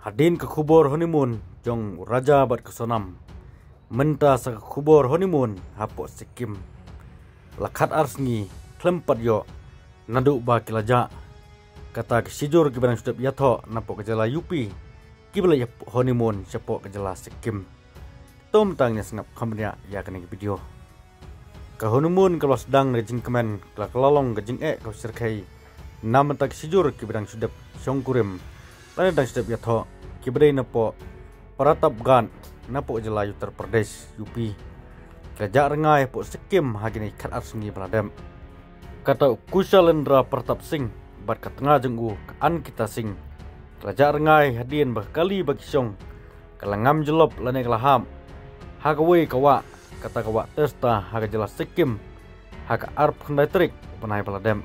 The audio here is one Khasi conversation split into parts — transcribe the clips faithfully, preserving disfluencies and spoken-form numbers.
Hadien ka khubor honeymoon jong u Raja bad ka Sonam, mynta sa ka khubor honeymoon hapoh Sikkim. La khat ar sngi khlem pat ïoh naduh ba ki la jah. Kata ki shijur kiba dang shu dep ïathoh napoh ka jylla U P kiba leit honeymoon shapoh ka jylla Sikkim. To mynta ngin ïa sngap kham bniah ïa kane ka video. Ka honeymoon ka la sdang na ka jingkmen, ka la kylla long ka jingeh kaba shyrkhei na ka bynta ki shijur kiba dang shu dep shongkurim lane dang shu dep ïathoh, kiba dei napoh Pratapgarh napoh jylla Uttar Pradesh, U P. Ki la jah rngai hapoh Sikkim ha kine ki khat ar sngi ba la dep. Kata u Kushalendra Pratap Singh bad ka tnga jong u ka Ankita Singh, ki la jah rngai hadien ba ka kali ba ki shong ka la ngam jyllop lane ka la hap ha kawei ka wah, kata ka wah Teesta ha ka jylla Sikkim, ha ka arphew khyndai tarik u bnai ba la dep.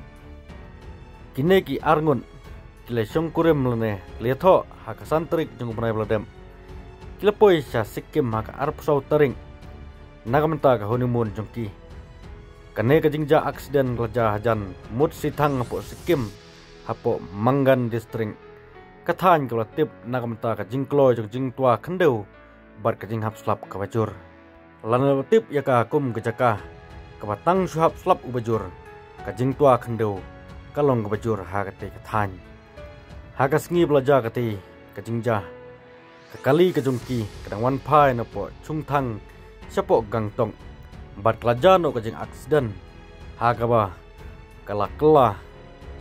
Kine ki arngut ki la shongkurim lane ki la ïathoh ha ka san tarik jong u bnai ba la dep. Ki la poi sha Sikkim ha ka arphew saw tarik na ka bynta ka honeymoon jong ki. Kane ka jingjah accident ka la jia hajan Mutsithang hapoh Sikkim, hapoh Mangan District. Ka thaiñ kaba la tip na ka bynta ka jingkloi jong ka jingtwa khyndew bad ka jinghap slap kaba jur. Lane la tip ïa ka kum ka jaka kaba tang shu hap slap uba jur, ka jingtwa khyndew ka long kaba jur ha katei ka thaiñ. Ha ka sngi ba la jia katei ka jingjia, ka kali ka jong ki ka dang wan phai napoh Chungthang shapoh Gangtok, bad ka la jia noh ka jingaccident ha kaba ka la kylla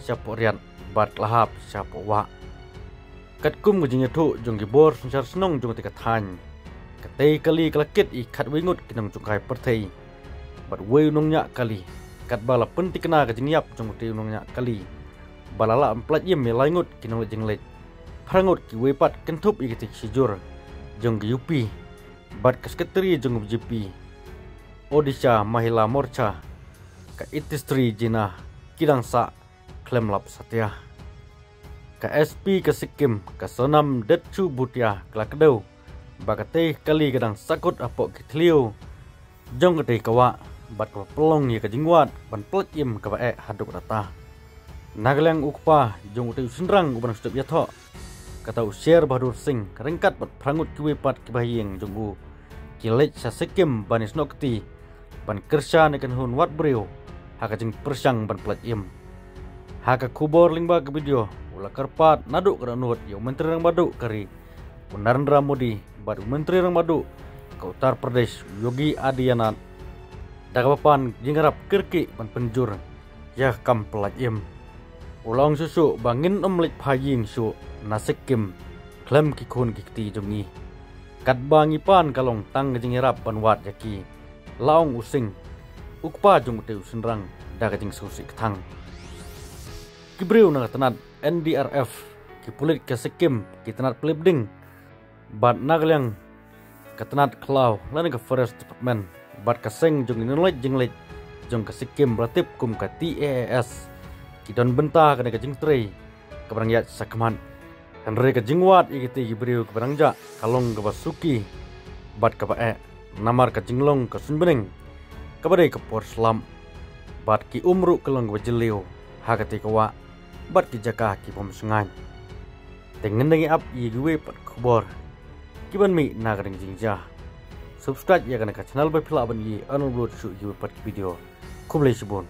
shapoh riat bad ka la hap shapoh wah. Katkum ka jingïathuh jong ki bor synshar shnong jong katei ka thaiñ, katei ka kali ka la kit ïa ki khatwei ngut ki nongjngohkai pyrthei bad wei u nongñiah kali, katba la pynthikna ka jingïap jong utei u nongñiah kali ba la lah ban pyllait im ïa lai ngut ki nongleit jingleit, phra ngut kiwei pat kynthup ïa katei ka shijur jong ka U P bad ka sekretari jong ka B J P Odisha Mahila Morcha, ka Itesri Jena, ki dang sah khlem lap satia. Ka S P ka Sikkim, ka Sonam Detchu Bhutia, ka la kdew ba katei ka kali ka dang sahkut hapoh ki thliew jong katei ka wah bad kaba pynlong ïa ka jingwad ban pyllait im kaba eh haduh katta. Na ka liang u kpa jong utei u shynrang uba dang shu dep ïathoh, kata u Sher Bahadur Singh, ryngkat bad phra ngut kiwei pat kiba ha ïing jong u, ki leit sha Sikkim ban ïasnoh kti ban kyrshan ïa ka nongbud wad briew ha ka jingpyrshang ban pyllait im. Ha ka khubor lyngba ka video, u la kyrpad naduh ka dohnud ïa u Myntri Rangbah Duh ka ri u Narendra Modi bad u Myntri Rangbah Duh ka Uttar Pradesh u Yogi Adityanath da kaba pan jingïarap kyrkieh ban pynjur ïa ka kam pyllait im. U la ong shuh shuh ba ngin ym leit phai ïing shuh na Sikkim khlem ki khun ki kti jong ngi. Katba ngi pan ka long tang ka jingïarap ban wad ïa ki, la ong u Singh, u kpa jong utei u shynrang, da ka jingsngewsih kthang. Ki briew na ka tnat N D R F, ki pulit ka Sikkim, ki tnat plie bding bad na ka liang ka tnat khlaw lane ka Forest Department bad ka seng jong ki nongleit jingleit jong ka Sikkim ba la tip kum ka T A A S, ki don bynta ha kane ka jingtrei kaba dang ïaid shakhmat. Hynrei ka jingwad ïa kitei ki briew kiba dang jah ka long kaba suki bad kaba eh, namar ka jinglong ka suiñbneng kaba dei ka por slap, bad ki um ruh ka long kaba jylliew ha katei ka wah bad ki jaka ki bym shngaiñ. Te ngin nang ïa ap ïa kiwei pat ki khubor kiban mih na ka jingjia. Subscribe ïa kane ka channel ba phi lah ban ïohi ban upload shuh kiwei pat ki video. Khublei shibun.